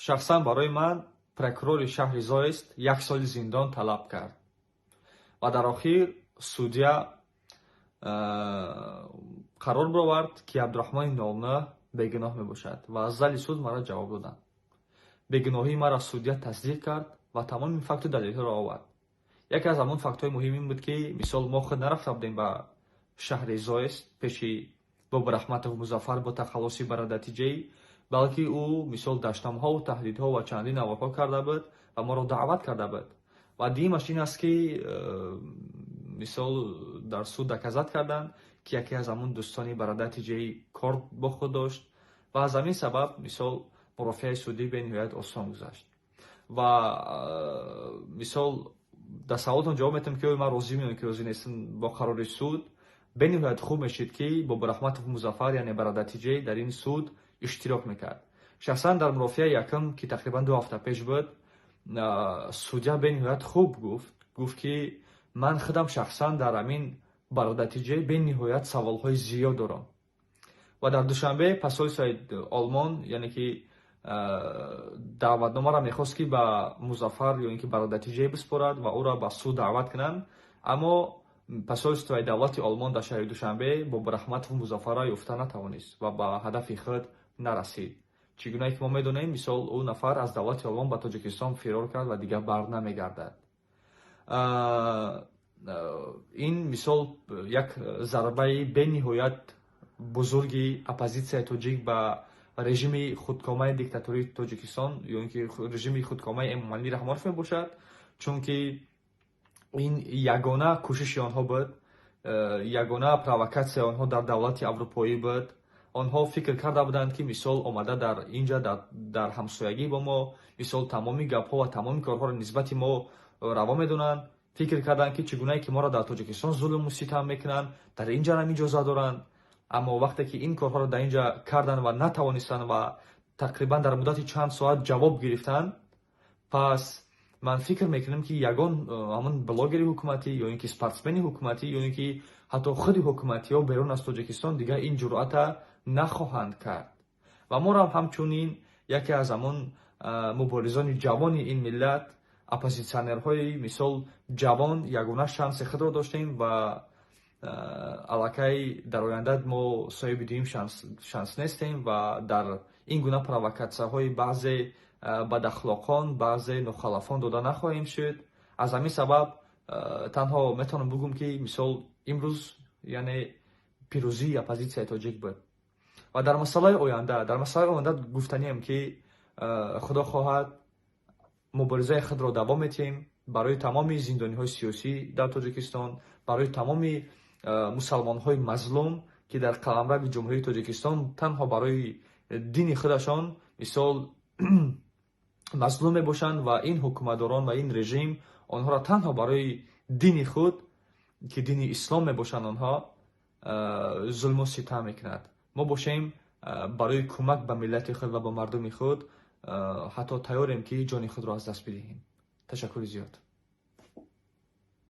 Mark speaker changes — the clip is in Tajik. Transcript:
Speaker 1: Шахсан барои ман прокурори шаҳри Зоест як соли зиндон талаб кард ва дар охир судья қарор баровард, ки Абдураҳмони Нолна бегуноҳ мебошад, ва аз зали суд маро ҷавоб доданд. Бегуноҳии маро судья тасдиқ кард ва тамоми факту далелҳоро овард. Яке аз ҳамон фактҳои муҳим ин буд, ки мисол мо худ нарафта будем ба шаҳри Зоест пеши Бобурахматов Музаффар бо тахаллуси Барадатиҷей, балки ӯ мисол даштамҳову таҳдидҳо ва чандин наворҳо карда буд ва моро даъват карда буд. Ва дуюмаш ин аст, ки мисол дар суд доказать карданд, ки яке аз ҳамон дӯстони Барадатиҷей кор бо худ дошт ва аз ҳамин сабаб мисол мурофиаи судӣ бениҳоят осон гузашт. Ва мисол дар саволтон ҷавоб метавам, ки оё ман розӣ меём, ки розӣ нестам бо қарори суд. Бениҳоят хуб мешид, ки Бобурахматов Музаффар, яъне Барадатиҷей, дар ин суд иштирок мекард. Шахсан дар мурофиаи якум, ки тақрибан 2 ҳафта пеш буд, судья бениҳоят хуб гуфт, ки ман худам шахсан дар ҳамин Барадатиҷей бениҳоят саволҳои зиёд дорам. Ва дар Душанбе посольствои Олмон, яъне ки даъватномаро мехост, ки ба Музаффар ё ин ки Барадатиҷей биспорад ва ӯро ба суд даъват кунанд, аммо посольствои давлати Олмон дар шаҳри Душанбе Бобурахматов Музаффарро ёфта натавонист ва ба ҳадафи худ нарасид. Чӣ гунае ки мо медонем, мисол ӯ нафар аз давлати Олмон ба Тоҷикистон фирор кард ва дигар бар намегардад. Ин мисол як зарбаи бениҳоят бузурги оппозитсияи тоҷик ба режими худкомаи диктатории Тоҷикистон ё ин ки режими худкомаи Эмомалӣ Раҳмонов мебошад, чунки ин ягона кӯшиши онҳо буд, ягона провокатсияи онҳо дар давлати аврупоӣ буд. Онҳо фикр карда буданд, ки мисол омада дар инҷа, дар ҳамсоягӣ бо мо, мисол тамоми гапҳо ва тамоми корҳоро нисбати мо раво медонанд. Фикр карданд, ки чӣ гунае ки моро дар Тоҷикистон зулму ситам мекунанд, дар инҷа ҳам иҷоза доранд. Аммо вақте ки ин корҳоро дар инҷа карданд ва натавонистанд ва тақрибан дар муддати чанд соат ҷавоб гирифтанд, пас ман фикр мекунам, ки ягон ҳамон блогери ҳукуматӣ ё ин ки спортсмени ҳукуматӣ ё ин ки ҳатто худи ҳукуматиҳо берун аз Тоҷикистон дигар ин ҷуръата нахоҳанд кард. Ва моро ҳамчунин яке аз ҳамон муборизони ҷавони ин миллат, оппозитсионерҳои мисол ҷавон, ягона шанси худро доштем ва аллакай дар оянда мо соҳиби дуюм шанс нестем ва дар ин гуна провокатсияҳои баъзе бадахлоқон, баъзе нохалафон дода нахоҳем шуд. Аз ҳамин сабаб танҳо метавонам бигӯм, ки мисол имрӯз яъне пирӯзии оппозитсияи тоҷик буд. Ва дар масъалаи оянда гуфтанием, ки худо хоҳад, муборизаи худро давом метиҳем барои тамоми зиндониҳои сиёсӣ дар Тоҷикистон, барои тамоми мусалмонҳои мазлум, ки дар қаламрави Ҷумҳурии Тоҷикистон танҳо барои дини худашон мисол мазлум мебошанд ва ин ҳукуматдорон ва ин режим онҳоро танҳо барои дини худ, ки дини ислом мебошанд, онҳо зулму ситам мекунад. Мо бошем, барои кӯмак ба миллати худ ва ба мардуми худ ҳатто тайёрем, ки ҷони худро аз даст бидиҳем. Ташаккури зиёд.